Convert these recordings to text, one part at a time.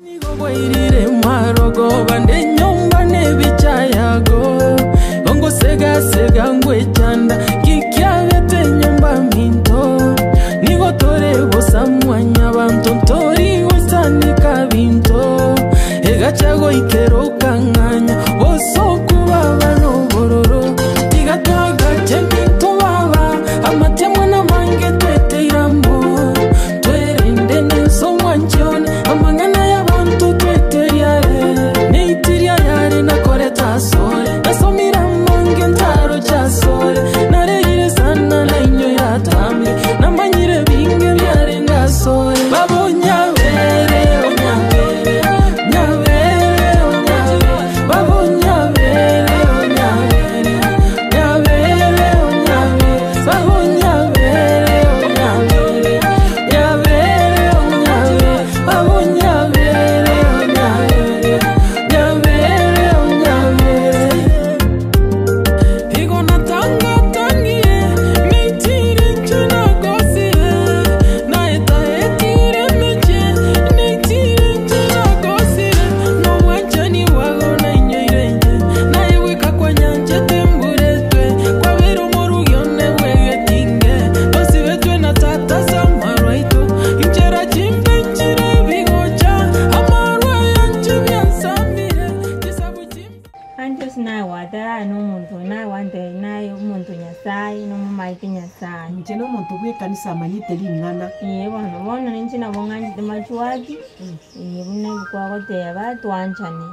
Nigo bwairire marogoba nenyomba nebicha yago, Ongosega-sega ngwechanda, ki kiabete nyomba minto? Nigo tore bosa mwanyabanto, ntori goisaneka binto, Egacha goikera okang'anya, bosoku baba nobororo. Tiga twagache minto baba, amatemwa namange tweteire amo. Twerende nense omwanchi one, amang'ana y'abanto tweterie are. Neitirie ayare nakorete asore, nasomire amange ntaroche asore. Narerire sana nainyoire atambe, namanyire binge biarenge asore. Baba onyabere, onyabere, nyabere, onyabere, Baba onyabere, onyabere, nyabere, onyabere, Baba onyabere, onyabere, nyabere, onyabere, Baba onyabere, onyabere, nyabere, onyabere. Igo natangatangie, neitire inche nagosire, naetaetire emechie, neitire inche nagosire, nobwanchani bwago nainyoire inche, naye bweka kwanyanchete mburetwe, kwabeire omorugi one bw'egetinge, tosibetwe na tata ase amarwa aito, inchera chimbe nchire ebigocha, amarwa ayanche biansambire, chisabu chimbe. Anche ase naye gwatera aye nomonto oyo naye gwantebia naye omonto Nyasaye nomomaete Nyasaye. Inche nomonto bw'ekanisa amanyete ring'ana. Ee bono, bono ninche nabo ng'anchete machwati, ee buna kwagoteba twanchane.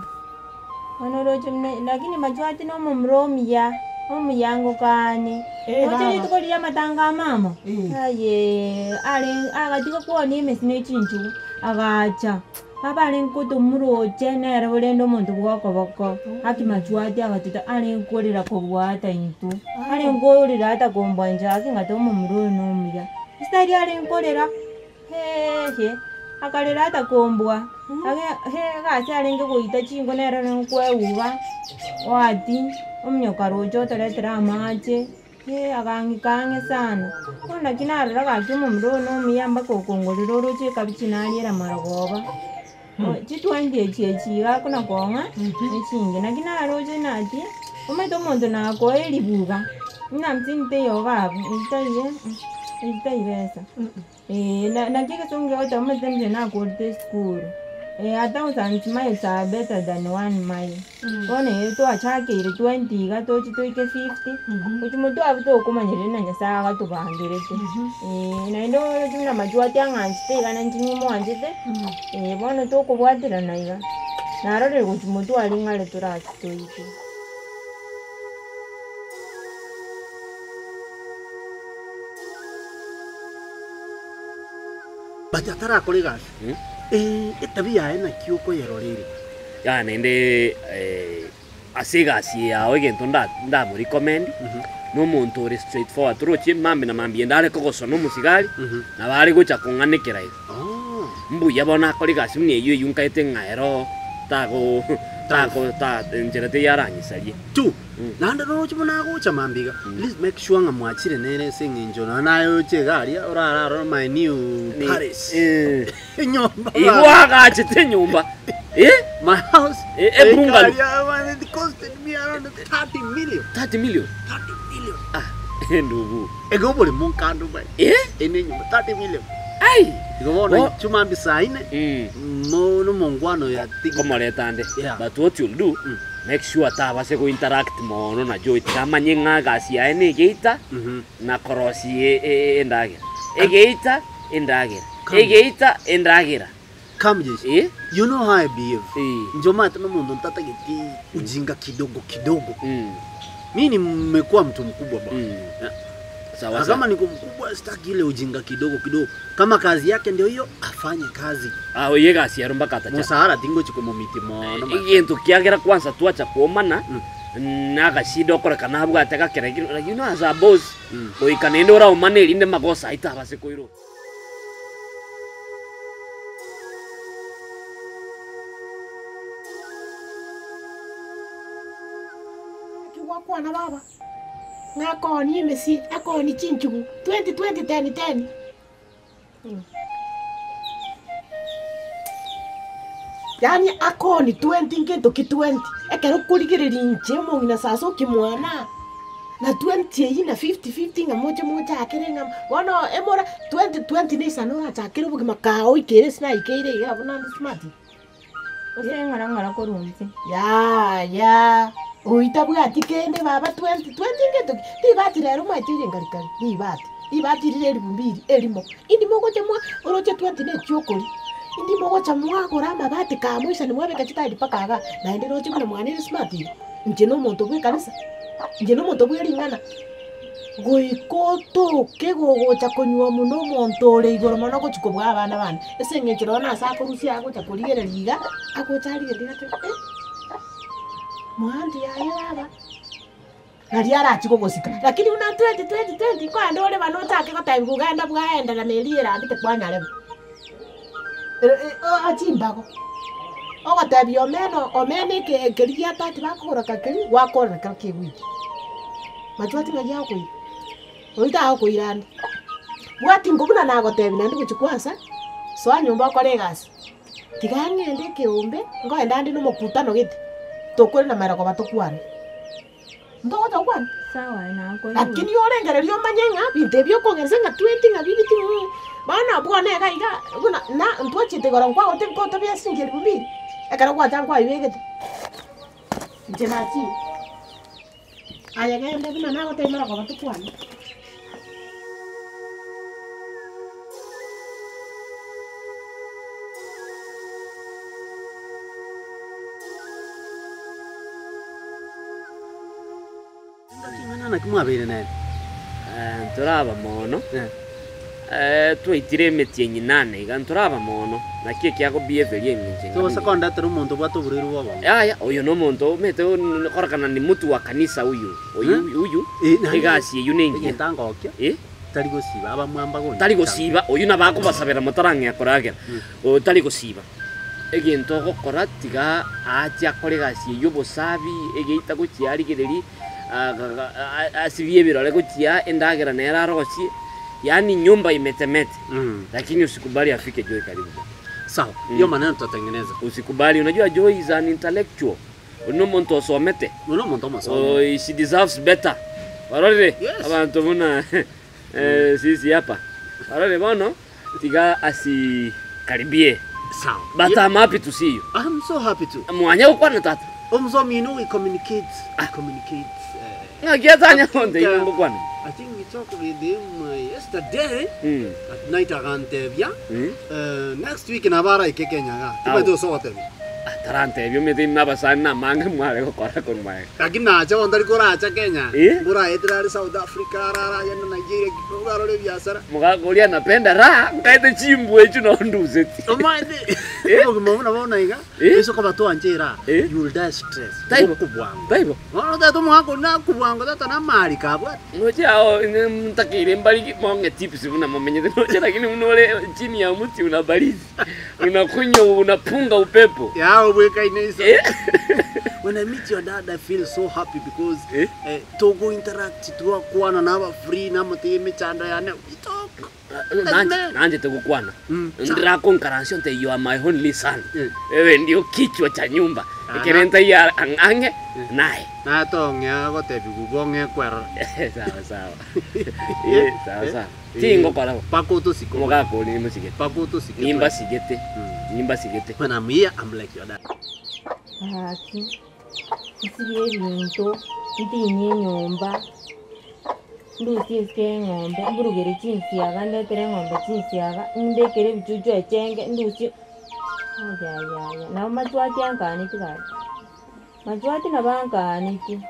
Bono oroche buna lakini machwati na omomura omuya, omuya ngokane. Eh, Roche baba. rituko riria amatanga a mama, Eh. ayee are agatiga kwonia emesi na echinchugu, agacha. Baba arenge kotomuroche nere orende omonto bw'okoboko, haki machwati agateta arenge korera kobua ata intwe, arenge korera ata kombua inche gaki ng'ate omomura oyo na omuya. Esitari arenge korera hehe, akarera ata kombua, age he egasi arenge goita chinko nere orenge kweuba, oati, omonyoka roche otoretera amache. Ee, agang'ika ang'e sana. Bono naki narora gaki omomura oyo nomuya mpaka okongorera oroche ekabichi nariera marogoba. Chitwenty echi echi iga akona kong'a, nechinge. Naki naroche naki, omanyete omonto nakoa eribuga, buna hamsini teiyo iga abwo, eywo taiyo eywo tai besa. Eeh na naki egesongo kegoteba omanyete inche nakorete esukuru, a thousand miles are better than one mile. Bono eye twachakeire 20 iga tochi toike 50, gochi motwe abwo tokomanyereria na Nyasaye agatobangerete. Naende oroche buna machwati ang'anchete iga na inche nimwanchete, bono tokobwaterana iga, narorire gochi motwe aria ng'are torachi toike. But atarakora egasi, eh, etabia yaye naki okoyerora ere? Yaya naende ase egasi eye yao egento nda ndamo recommend, na omonto ore straight forward torochi mambia na mambia ende are kogosona omosigari, nabo are gocha kong'anekera iga. Mbuya bono akore egasi buna eyio eyio nkaete ng'a ero tago tago ta enchera teiyo aranyisarie. Two, naende noroche buna agocha mambia iga, please make sure ng'a mwachire nere ase eng'encho nonya naye oche iga aria orare aroro my new palace. Enyomba Igo agachete enyomba eh? My house Eh, eh, bungalow. Eka aria, man, it costed me around 30 million. 30 million 30 million. Ah, endugu Ego oboremo nkando bai. Eh? Ene enyomba 30 million. Ai! Igo bono Bo- inchuo mambia saa ine mo nomongwana oyo atige. Komoreta ande. Yeah. But what you'll do, make sure tabase go interact mono na Joy tiga amanye ng'a egasi yaye na egeita na korosia e- e- endagera. Egeita, endagera. Egeita, endagera. Come Jeshi. Eh? You know how I behave. Eh. Inche omanyete nomonto ntatageti ujinga kidogo kidogo. Mm. Mi nimekuwa mtu mkubwa bwana. Mm. Yeah. Sawa Na sawa. kama niko mkubwa sitaki ile ujinga kidogo kidogo. Kama kazi yake ndio hiyo afanye kazi. Ah, oye egasi ero mpaka atacha. Musahara tingochi komomiti mono. my friend. Egento kiagera kwanza twacha kuomana nagashida okorekana abwate gakera you know as a boss goika naende oraomane erinde magoso aito abase koirwa. Naki gwakwana baba, ng'a akoonie emesi, akoonie chinchugu, 20 20 10 10. Yaani akoni 20 ngento ki 20, ekero okorigereria inche omong'ina sasa okimwana, na 20 eywo na 50 50 ng'a moche mochakere ng'a bono emora 20 20 na isano orachakere obogima kaa oikere ase naikeire iga abwo naende smart. Gose ng'ora ng'ora korwa inse. Yaya, oyio tabwati kende baba 20 20 ngento ki? Ribati rero omanyete oye nkari kare, ribati, ribati rire eribu mbiri erimo, indi mogocha mwa oroche 20 na echiokori, indi mogocha mwagora amabati kaa moisane mwabeka chitairi mpaka igaa, naende roche buna mwane ere smart iga, inche na omonto bwa ekanisa, inche na omonto bwe ring'ana, goika otoke gogocha konywa buna omonto ore igoro mono gochia kobua abana bane, ase eng'encho nonye nase akorusia agocha korigereria iga, agocha arigereria iga atebe eh, mwanti yaye baba, naria arachie kogosika. Lakini buna 20 20 20 nkoenda ore bana ochake gotebiwa genda bwaendera na eria erambete kwanyareba. Chimbago, ogotebia omena omena eke ekeri gia tati bakogora keria gwakorera kero kia ewiki. Machwati ng'ai agokoira, oyio tagokoira ande. Bwati ingo buna nagotebia naende gochia kwansa, soa nyomba okore egasi, tiga ng'ende ekeombe, nkoenda ande na omokutano gete, tokore na marogoba tokwane. Ntogocha gokwana? Sawa nakoigwa. Lakini orengereria omanye ng'a binto ebi okong'eresa ng'a 20 ng'a bibiti ng'ii, bono abwo iga iga buna na ntwachete igoro nkwagote nkotobia esiringi elifu mbili, ekero gwacha nkwayebegete. Inche nachire, aye genda buna nagotebia marogoba tokwane. Engaki ing'ana naki mwabeire nere? Ntoraba mono, twaitire emetienyi nane iga, ntoraba mono, naki ekiagobiyeveria engencho eng'ana Togose eye. kondetera omonto obwate oborwaire bw'obongo. Yaya, oyo nomonto omanyete kororekana ni mtu wa kanisa huyu, oyu huyu, Eh, naende egasi eywo nengiya. Egento angokia, Eh? tari gosiba abamwamba gocha. Tari gosiba, oyio nabo akobasabera motarang'ea koragera, oyo tari gosiba. Egento ogokora tiga aache akore egasi eyio obosabi, egeita gochia arigererie, asibie ebirore gochia endagera nere arosie, yaani nyumba imetemete, lakini usikubali afike Joy karibu bwana. Sawa, hiyo maneno tutatengeneza. Usikubali, unajua Joy is an intellectual, oyo nomonto osomete. Oyo nomonto omosomi. Oh, she deserves better. Warorire? Yes. Abanto buna sisi hapa. Warorire bono? Tiga asikaribie. Sawa. But I'm happy to see you. I'm so happy too. Mwanya gokwana tata. Omusomi you know we communicate, we communicate. Ng'aki atanya konte iga ngokwana. I think we talked with him yesterday at night agantebia next week nabo araike Kenya iga. Timanyete gose ogotebia. Tarantebia omanyete inwe abasani namange mware gokora korwa magega. Lakini nacha bono tari koracha Kenya, Eh? mboraetire are South Africa, arare agende Nigeria, Kiprono arore ebiasara. Mogaka oria anapenda raha, nkaete chimbwa echio noo nduseti. Omanyete Eh? obogima buna bono iga, Eh? ase okoba twanche era, Eh? you will die stress. Taibo. Okobwango. Taibo. Bono otagete omogaka oria nakobwango tata namari kabwate. Noche ao ntakeire mbarigi mong'e tips buna momenyete noche lakini buna ore chini ya mti unabarizi unakunywa unapunga upepo. Yaye obwekaine iso. Eh? When I meet your dad I feel so happy because Eh? eh, togo interact twakwana naba free namotiga emechando yane we talk. Nanche nanchete gokwana Mm. ndirakonkaransia onte you are my only son Eh. wewe ndio kichwa cha nyumba Aha. ekere ntaiyo ang'e naye Naye tong'ea gotebiwa igo ong'e kwerora. Sawa sawa. Eh, sawa sawa. Tingokora bo. Mpaka otosike. Omogaka oria nimosigete. Mpaka otosike. Nimbasigete. Nimbasigete. When I'm here, I'm like your dad. Gaki, nsibie ebinto, ntinyie enyomba, ndusie esike y'eng'ombe, mburugere chinsiaga, ndetere eng'ombe chinsiaga, mbekere ebichuchu echenge, ndusie ayayaya, nabo machwati ankaneti gaki, machwati nabo ankaneti,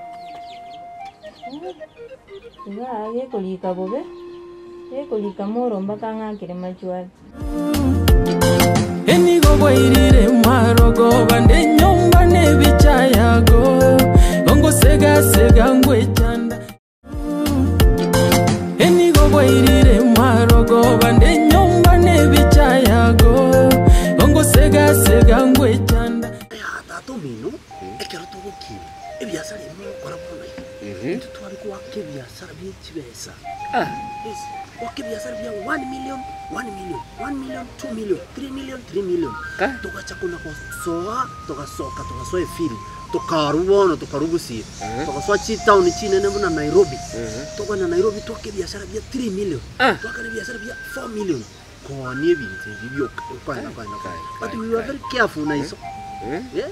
igaa gekorika bobe, gekorika moro mpaka ng'akere machwati. Enigo bwairire marogoba ndenyomba nebicha yago ongosegasega ngwechanda Enigo bwairire marogoba ndenyomba nebicha yago ongosegasega ngwechanda Aya tata omino, ekero togokina, ebiasara ebi mogokora bono iga, intwe tware koa Gwaka ebiasara bie chibesa. Ah. Yes, gwaka ebiasara bia 1 million, 1 million, 1 million, 2 million, 3 million, 3 million. Ka? Togacha kona gosoa, togasoka, togasoa efield, tokarwa bono tokarwa gusii, togasoa chitown chinene buna Nairobi, togenda Nairobi twaka ebiasara bia 3 million, Ah. twaka na ebiasara bia 4 million, koonia ebinto ebi bioka, okogenda kogenda Kai, kogenda. But kai, we were kai. very careful na iso. Eh? Eh?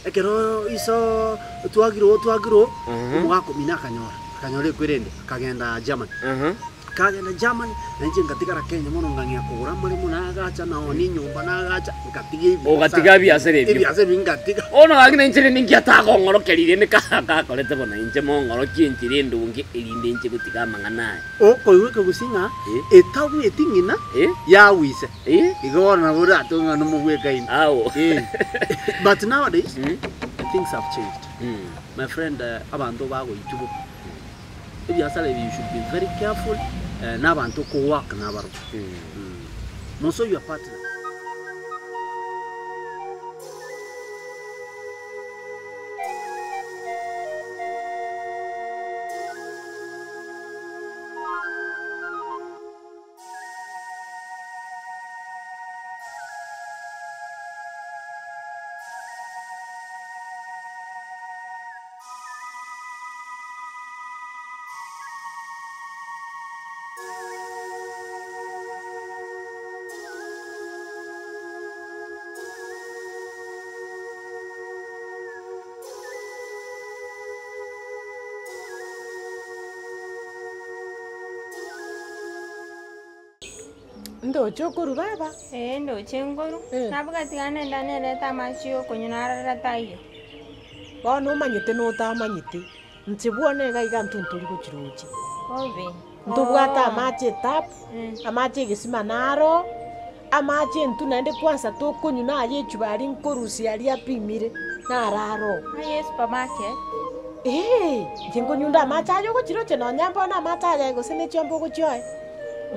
Ekero iso twagire oo twagire oo, Mhm. omogaka omino akanyora, akanyora ekwerende, akagenda Germany. Aha. Kagenda Germany, na inche ngatigara Kenya mono ngang'ea kogora amaremo nagacha naonia enyomba nagacha, ngatiga ebiasara. Ogatiga ebiasara ebio. Ebiasara ebio ngatiga. Bono gaki na inche rende ninki atagong'orokeria rende gakorete bono inche mong'orokie enchera endonge erinde inche gotiga amang'ana aya. Okoigwa ekegusii ng'a Eh. etagweti ng'ina Eh? yagwise. Eh? Igo bono nabo oratoke ng'a nomogwekaine. Ao. Eh. But nowadays, Mm. things have changed. Mm. My friend, eh, abanto bagoitwa bobe. Ebiasara ebi you should be very careful eh, na abanto okowork nabarobwo. Mm. Moso your partner. Ndoche okorwa baba. Ee, ndoche nkoru. Eh. Nabwati gane enda nerete amache ya okonywa narara taiyo. Bono omanyete na otamanyete, inche bwono iga iga intwe ntori gochirochia. Bobe. Ntobwate Oo. amache etap, Eh. amache egesima naro, amache intwe naende kwanza tokonywa naye echuba aria nkorusia aria apimire, naro aro. Aye supermarket. Eeh, inche nkonyunda amache aya ogochirochia nonya mbono amache aya gose ne chiombe ogochioe,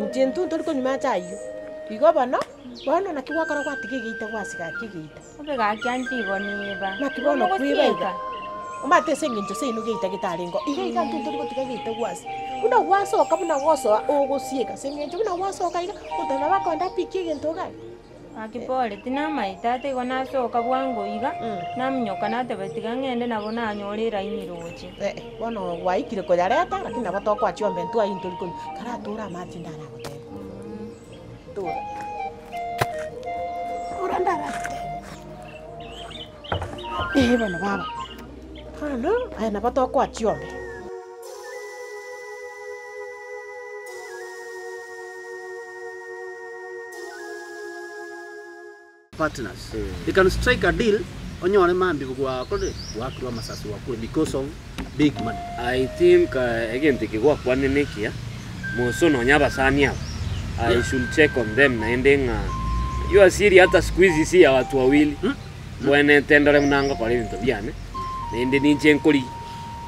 inche intwe ntori konywa mache aywo. Igo bono, bono naki gwakora gwatiga egeita gwasiga gaki egeita. Obe gaki anche igo niba. Naki bono kweba iga, Omogosieka. omanyete ase eng'encho seino geita getarengo, iga iga intwe ntori gotiga geita gwasi. Buna gwasoka buna gosoa ogosieka ase eng'encho buna gwasoka iga, omonto nabo akoenda apikie egento iga aria. Gaki pole, tinamaete ata igo nasoka bwango iga, naminyoka nateba tiga ng'ende nabo nanyora eraini roche. Eh, bono gwaikire koyareta, lakini nabo tokoa chiombe intwe aywo ntori konywa, karatore amache ndaragotebie. Tora. Tora ndaragotebie. Eeh bono baba, bono aye nabo tokoa chiombe. Partners. They can strike a deal onyore mambia gwakorire gwakirwe amasasi gwakure because of big money. I think egento eke gwakwanire nekiya, moso nonya abasani aba, I should check on them naende ng'a your siri hata siku hizi si ya watu wawili, mbwenerete ndore buna ngokora ebinto biane, naende ninche nkorigia,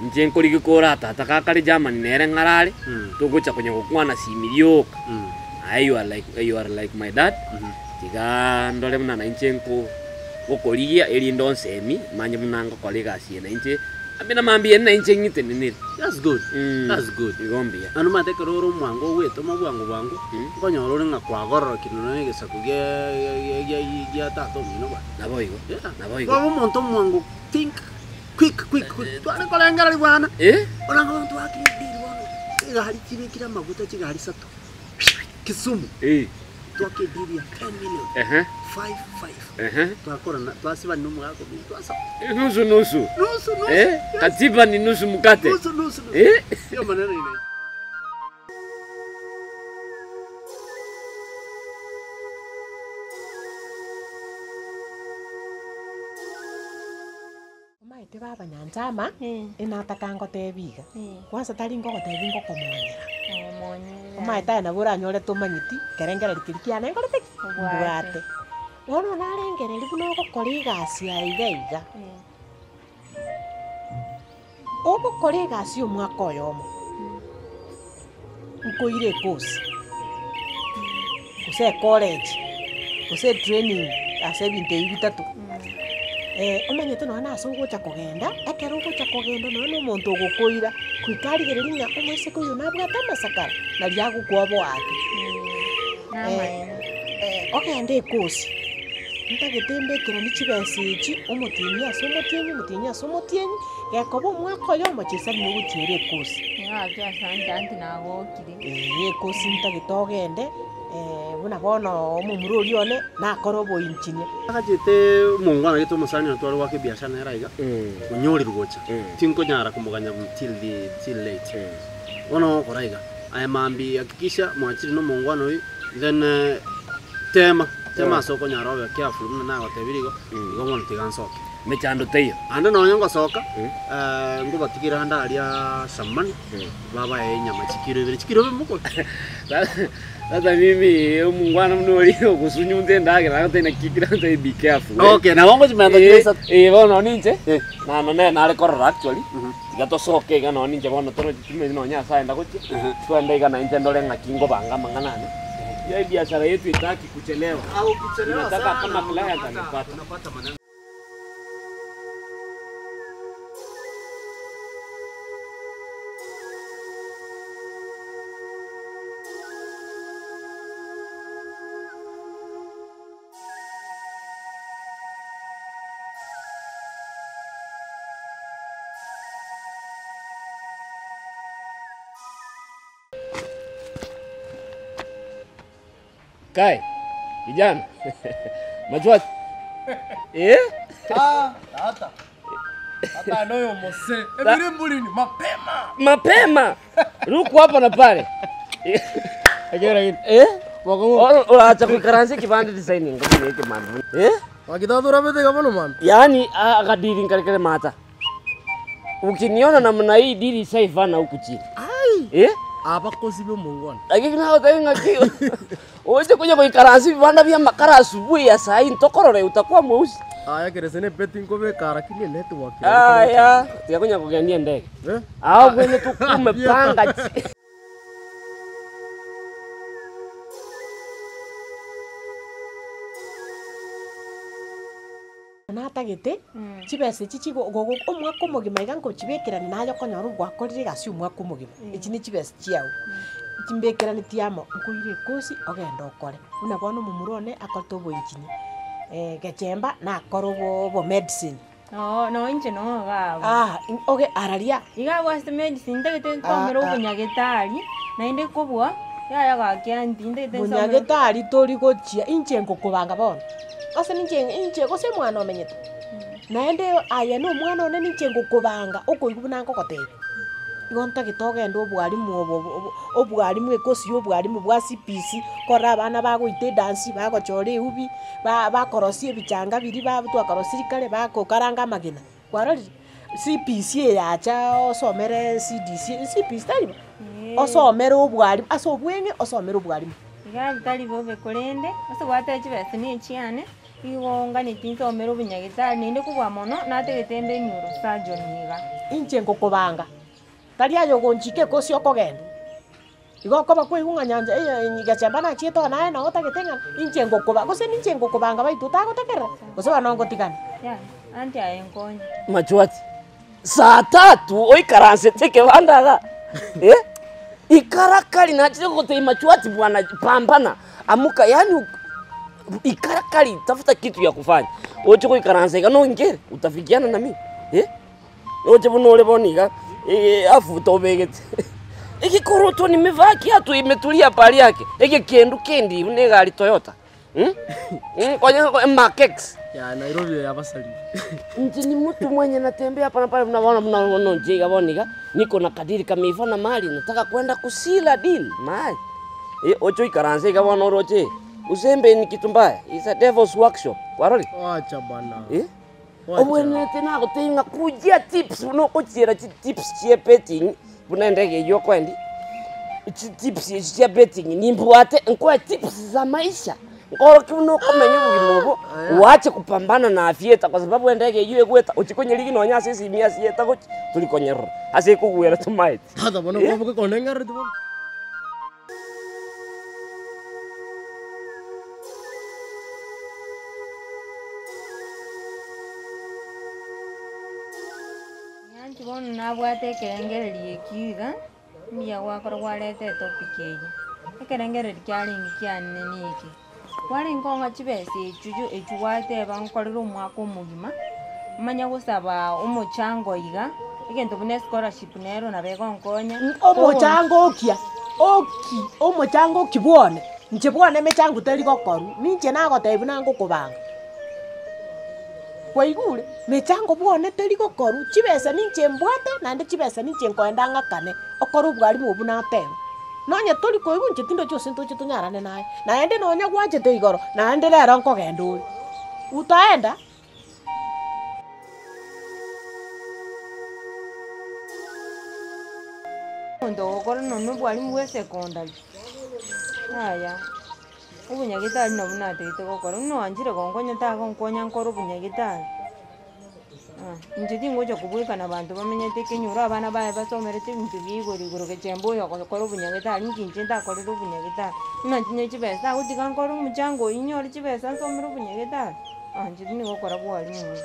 inche nkorigia kora tata gakare Germany nere ng'arare, togocha konya gokwana simi rioka, aye you are like, you are like my dad, Tiga ndore buna nainche nkogokorigia, erinde onsemi, manye buna ngokora egasi eye nainche, ambe namambia ere nainche ng'itenenere. That's good. That's good. Igo mbuya. Naende omanyete ekero ore omwango ogwetoma bwango bwango, nkonyora ore ng'a kwagororokire nonya egesaku gia gia tata omino bwana. Naboigo. Yeah. Naboigo. Kwaba omonto omwango think quick quick quick. Tware korengereria bwana. Eh? Oranga abanto bakire edeal bono, egari chibekire amaguta chigari isato, Kisumu. Eh. Twaka edeal ya 10 million, Ehe. 5 5. Ehe. Twakorana, twasibana na omogaka ominto, twasaba. Nusu nusu. Nusu nusu. Eh? Katiba ni nusu mkate. Nusu nusu nusu. Eh? Hiyo maneno ina. Omanyete baba Nyanchama, Eh. enataka ngotebie iga, Eh. kwanza tari ngogotebi ngokomonyera. Omonyera. Omanyete aye nabo oranyore tomanyeti, kerengererio keria kiane nkorete ki? Obwate. Mbwate. Bono narengereria buna ogokora egasi aye iga iga, Eh. ogokora egasi omwaka oyomo, nkoire ekosi, gose ecollege, gose etraining ase ebinto ebi bitato. Omanyete nonya na ase ogocha kogenda, ekero ogocha kogenda nonya na omonto ogokoira, goika arigereria ng'a omoiseke oyo nabwate amasakara, nari agokoa oboake. Ogende ekosi, ntagete mbekeranie chibesa echi, omotienyi ase omotienyi, omotienyi ase omotienyi, gekoba omwaka oyomo chisani nogochiera ekosi. Gaki asante aunty nagokire. Eeh ekosi ntagete ogende. Buna bono omomura oria one nakore oboinchinia. Agachete omongwana gete omosani one tware goaka ebiashara nere aiga, onyorire gocha, tinkonyara komoganya till the till late. Bono ogokora iga, aye mambia hakikisha mwachire na omongwana oyio, then tema, tema ase okonyara obe careful buna nagotebirie igo, igo bono tiga nsoke. Mechando teiyo. Ande nonya ngosoka, nkobatigera ande aria some money, babae enyama chikiro ibere, chikiro ibere mokori. Sasa mimi omongwana buna oria ogosunyunta endagera agoteba naki kera ntoe be careful eh. Okay, nabo ngochimenta kiro isato. Eh bono ninche, Eh. nano nere nare korora actually, tiga tosoke iga nonye ninche bono torochi timanyeti nonye ase aye ndagochia, twende iga nainche ndore ng'aki ngobanga amang'ana ane. Hiyo ebiashara yetu etaki kuchelewa, Ah, ukichelewa inataka sana kama client unapata amepata. unapata maneno. Kai, kijana. Machwati. Eh? Ah, tata. Tata noyo mose. Ebiri mbulini mapema. Mapema. Ruku hapa na pale. Ekera gini. Eh? Wako Ora uracha kuikaransa ekibande designing ngobuna ekemambi. Eh? wakitathura betega bono man. Yaani akadiri nkarekere mata. Ukiniona namna hii dili isaifana huku chini. Ai. Eh? Abakozi b'omongwana. Lakini nagotebi ng'aki oche konya goikaransa ebibanda bia amakara asubuhi ya saa hii ntokorore utakuwa mweusi. Aya kerese ne betting kobeka lakini network. Aya, tiga konya kogendia endege. Eh? Ao bwene tukumepanga chi. Natagete, chibesa echi chigo gogo omwaka omogima iga nkochibekerani naye okonyora gwakorire egasi omwaka omogima, echi ne chibesa chiago, chimbekeraneti amo, nkoire ekosi ogende okore. Buna bono omomura one akorete oboengineer, gechemba nakore obo obomedicine. Oo no inche no iga abwo. Ah, oge araria. Iga abwo ase medicine ntagete nsomere obonyagetari, naende kobua, yaya gaki aunty ntagete nsomere. Bonyagetari tori gochia inche ngokobanga bono, ase ninche inche gose omwana omenyete, naende aye na omwana one ninche ngokobanga okoigwa buna nkogotebia. Igo ntagete ogende obwalimu obo obo obwalimu ekosi ya obwalimu bwa CBC, korora abana bagoita edansi, bagochora eubi, ba bakorosia ebichanga biria ba twakarosirie kare bagokaranga amagena, kwarorire? CBC eyacha osomere CDC, CBC tari bo? Osomere obwalimu ase obweng'e osomere obwalimu. Iga tari bobe korende, ase gwateba chibesa na echiane, igo nganeti nsomere obonyagetari naende kobua mono, natagete mbe neurosurgeon iga. Inche ngokobanga, tari aye ogonchika ekosi okogenda, igo okoba kwaigwa ng'a nyancha eye gechemba nachiete oo naye noo otagete ng'a inche ngokoba gose ninche ngokobanga baito otagotegerera, gose bono ngotigane. Yaya, aunty aye nkonye. Machwati, saa tatu oikaransete ekebanda iga eh? Ikarakari nachire gogotebia machwati bwana pambana, amuka yaani ikarakari tafuta kitu ya kufanya, oche goikaransa iga nongere utafikiana na mimi eh? Roche buna ore bono iga afuta obegete egekoroto nimevaa kiatu imetulia pahali yake egekendu kendi buna egari Toyota konya Mark X. Ya Nairobi ya basari. Inche ni mtu mwenye natembea hapa na pale buna bono buna bono inche iga bono iga niko na kadiri kameiva na mahali nataka kwenda kusila deal mahali oche oikaranse iga bono oroche uzembe ni kitu mbaya is a devil's workshop kwarorire? Wacha bana. Eh? Obwenerete nagotebia ng'a kujia tips buna okochiera chitips chia betting, buna endege eywo okoendi, chitips echi chia betting nimbwate nkoe tips za maisha, nkorokia buna okomenya obogima obo, oache kupambana na aviator kwa sababu endege eywo egweta ochie konyerigi nonya ase esimi ase yeta gochia tori konyerora, ase ekogwera tomaeti. Tata bono kwaboka koneng'erereti bono. Inche bono nabwate ekerengererio ekio iga, mbuya gwakora gwareta etopic eye. Ekerengererio kiarenge kiane neke, kwarenge kong'a chibesa echio echio gwateba nkorere omwaka omogima, manye gosaba omochango iga, egento buna escholarship nero nabo egonkonya. Omochango okia, oki, omochango oki bwone, inche bwone emechango teri gokorwa, ninche nagotebia buna ngokobanga. Kwaigure? Mechango bwone teri gokorwa, chibesa ninche mbwate, naende chibesa ninche nkoenda ng'akane, okore obwarimu obwo nateba. Nonye tori koigwa inche tindochi gose ntoche tonyarane naye, naende nonya gwachete igoro, naende rero nkogenda ore. Utaenda? Omonto ogokora nonye obwarimu bwa esekondari, yaya. Obonyagetari nabwo natagete gokora, buna oanchire gonkonya tagonkonya nkore obonyagetari, inche tingocha kobwekana abanto bamenyete ekenyoro abana baye basomerete ebinto bia igoro igoro gechemba oyo ogokora obonyagetari inki inche ntakorere obonyagetari, buna ntinye chibesa tagotiga nkore omochango oywo nyore chibesa nsomere obonyagetari, inche tinigokora bwarimu obwo.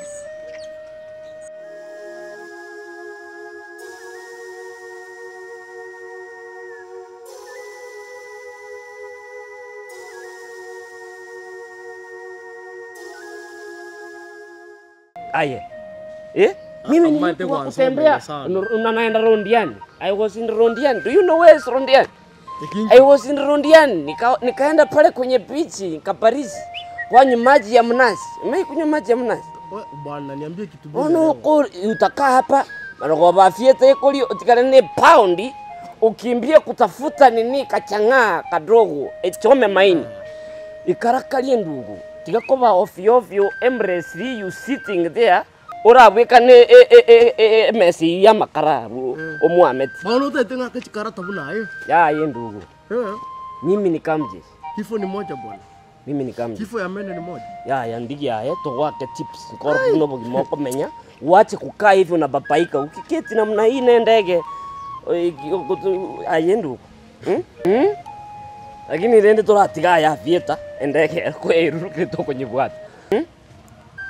Aye eh? Mimi ni Amaete mtu wa gwansa kutembea omega sana. Na naenda Rondiani. I was in Rondiani. Do you know where is Rondiani? Ekinki. I was in Rondiani. Nika, nikaenda pale kwenye beach nikaparisi kwanywa maji ya mnazi. Umewahi kunywa maji ya mnazi? We, Bwana niambie kitu moja Ono leo. uko utakaa hapa marogoba fiete ikoli utikane ni paundi ukimbie kutafuta nini kachang'aa kadogo echome maini ikarakarie ndugu tigakoba ovyo ovyo aimlessly you sitting there urabwika ni emesi ya makara omwameti Bwana utaite ng'ake chikarata buna eh. yaye ndugu Eh, mimi ni kamjeshi Kifo ni moja bwana. mimi ni kamjeshi Kifo ya mene ni moja. yaya ndigi yaye togwake tips nkoro buno bogima okomenya wache kukaa hivi unababaika ukiketi namna hii ne ndege aye ndugu hmm? hmm? Lakini rende turatiga ya vieta endege kweiruke tokonyibwata hmm?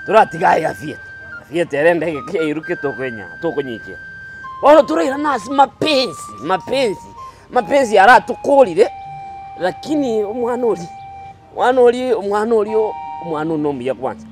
Turatiga ya vieta vieta ere ndege keiruke tokwenya tokonyikia bono turaira nasi mapenzi mapenzi mapenzi aratukurire lakini omwana ori omwana ori omwana ori omwana ono omuya kwanza.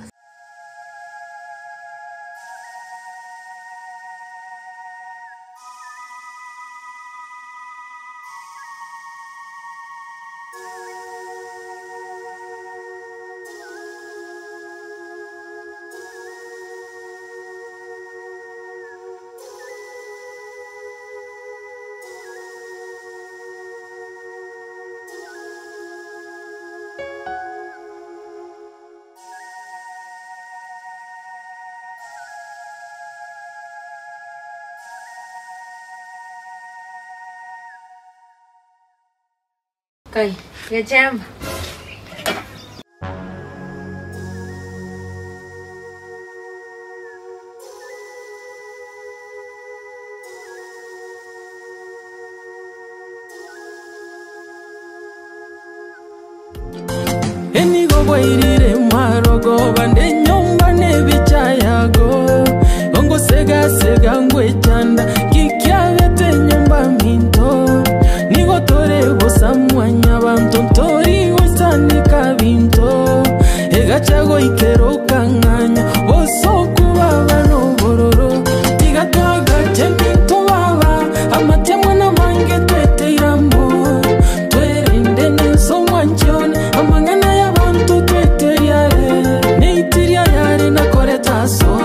Kai, gechemba. Enigo bwairire marogoba ndenyomba nebichayago ongosegasega ngwechanda kikiabete nyomba minto nigo tore bosa mwanyabanto ntori goisanika binto egacha goikera okang'anya bosoku baba nobororo tiga twagache minto baba amatemwa namange tweteiramo twerinde nensomwa nchione amang'ana y'abantu tweteriare neitiria yare nakoreta so.